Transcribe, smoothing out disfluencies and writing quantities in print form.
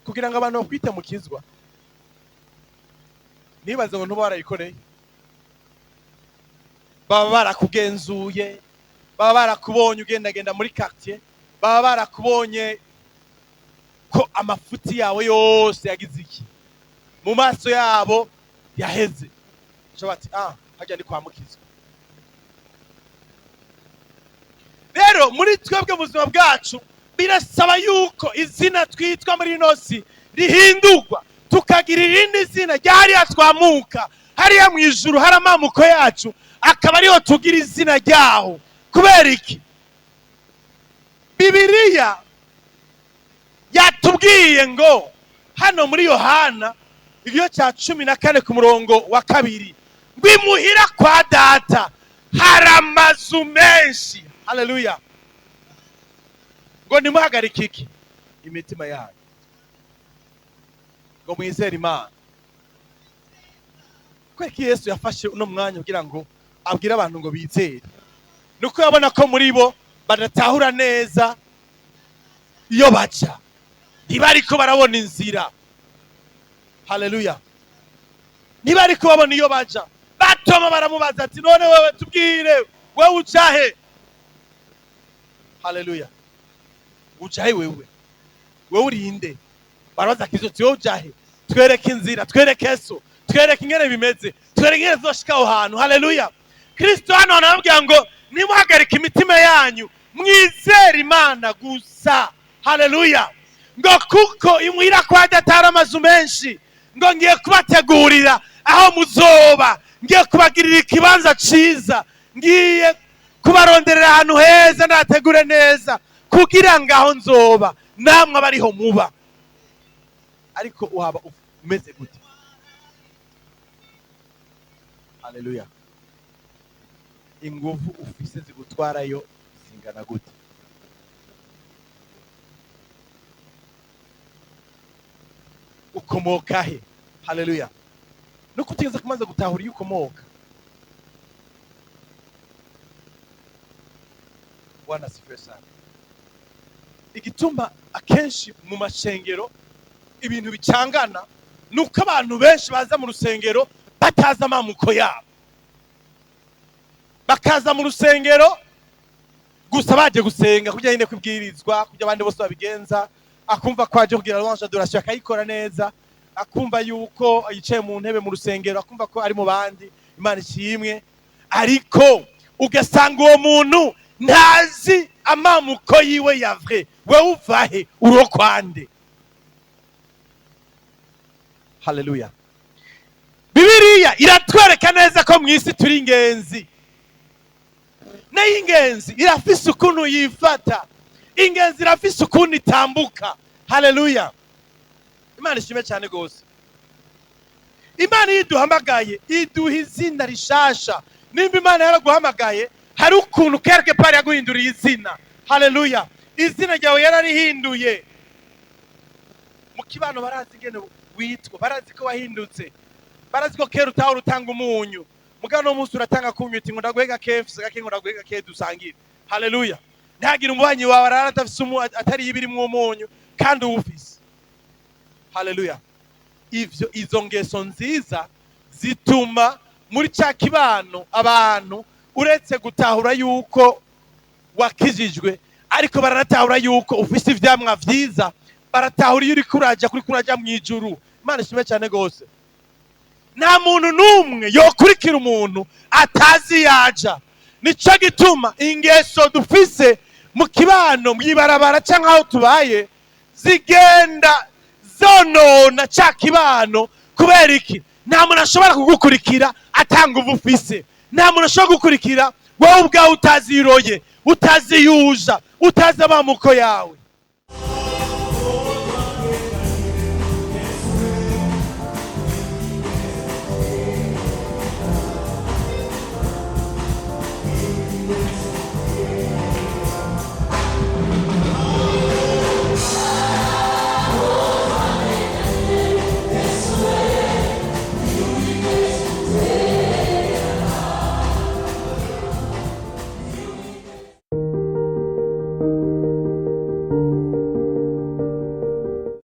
Kugira ngo abantu bakwite mukizwa, ntibaze ngo ntuba warayikoreye. Baba barakugenzuye, baba barakubonye ugendagenda muri quartier, baba barakubonye ko amafuti yawe yose yagize iki mu maso yabo yaheze. Bati: "Ah, hajya ni kwa mukizwa." Rero muri twebwe mu buzima bwacu birasaba yuko izina twitwa muri ino si rihindurwa, tukagira irindi zina rya hariya twamuka, hariya mu ijuru hari amamuko yacu, akaba ariho tugira izina ryaho. Kubera iki? Bibiliya yatubwiye ngo hano muri Yohana igice cya 14 ku murongo wa 2 ngo: "Imuhira kwa Data hari amazu menshi." Haleluya! Ngo ntimuhagarike iki? Imitima yanyu. Ngo mwizere Imana. Kubera ko Yesu yafashe uno mwanya kugira ngo abwire abantu ngo bizere, nuko yabona ko muri bo badatahura neza iyo baca, ntibariko barabona inzira. Haleluya! Ntibariko babona iyo baja. Batoma baramubaza ati: "None wewe tubwire, wewe ujahe?" Haleluya! "Ujahe wewe? Wewe urinde?" Barabaza Kristo ati: "Wowe ujahe? Twereke inzira, twereke so, twereke ingene bimeze, twereke ingene tuzoshika aho hantu." Haleluya! Kristo hano arababwira ngo nimuhagarike imitima yanyu, mwizere Imana gusa. Haleluya! Ngo kuko imuhira kwa Data hari amazu menshi, ngo ngiye kubategurira aho muzoba, ngiye kubagirira ikibanza ciza, ngiye kubaronderera ahantu heza, ndategure neza kugira ngo aho nzoba namwe abariho muba. Ariko uhaba umeze gute? Haleluya! Inguvu ufise zigutwarayo zingana gute? Ukomoka he? Haleluya! Nuko utigeze kumaze gutahura iyo ukomoka. Bwana asifiwe sana. Igituma akenshi mu mashengero ibintu bicangana nuko abantu benshi baza mu rusengero batazi amamuko yabo, bakaza mu rusengero gusa baje gusenga kugira nyine kubwirizwa, kugira abandi bose babigenza, akumva ko aje kugira louange adoration akayikora neza, akumva yuko yicaye mu ntebe mu rusengero, akumva ko ari mu bandi. Imana ishimwe! Ariko ugasanga uwo muntu ntazi amamuko yiwe ya vrai. Wewe uvahe? Uro kwande? Haleluya! Bibiliya iratwereka neza ko mu isi turi ingenzi, nayo ingenzi irafise ukuntu yifata, ingenzi irafise ukuntu itambuka. Haleluya! Imana ishime cyane rwose. Imana iyo iduhamagaye iduha izina rishasha. Nimba Imana yaraguhamagaye, hari ukuntu quelque part yaguhinduriye izina. Haleluya! Izina ryawe yararihinduye. Mu kibano barazi ingene witwa, barazi ko wahindutse, barazi ko kera utahora utanga umunyu, mugabo no munsi uratanga kunyu, uti: "Ngo ndaguhe gake, mfise gake, ngo ndaguhe gake dusangire." Haleluya! Ntihagire umubanyi wawe arara adafise atari ibirimwo umunyu kandi uwufise. Haleluya! Ivyo, izo ngeso nziza zituma muri cya kibano abantu uretse gutahura yuko wakijijwe, ariko baranatahura yuko ufise ivyamwa vyiza, baratahura iyo uriko uraja kuri kuraja mu ijuru. Imana ishimwe cyane rwose. Nta muntu n'umwe yokurikira umuntu atazi yaja. Nico gituma ingeso dufise mu kibano, mw'ibarabara cyangwa aho tubaye zigenda zonona ca kibano. Kubera iki? Nta muntu ashobora kugukurikira atanga ubu ufise. Nta muntu ashobora kugukurikira wowe ubwawe utazi iroye, utazi yuja, utazi amamuko yawe.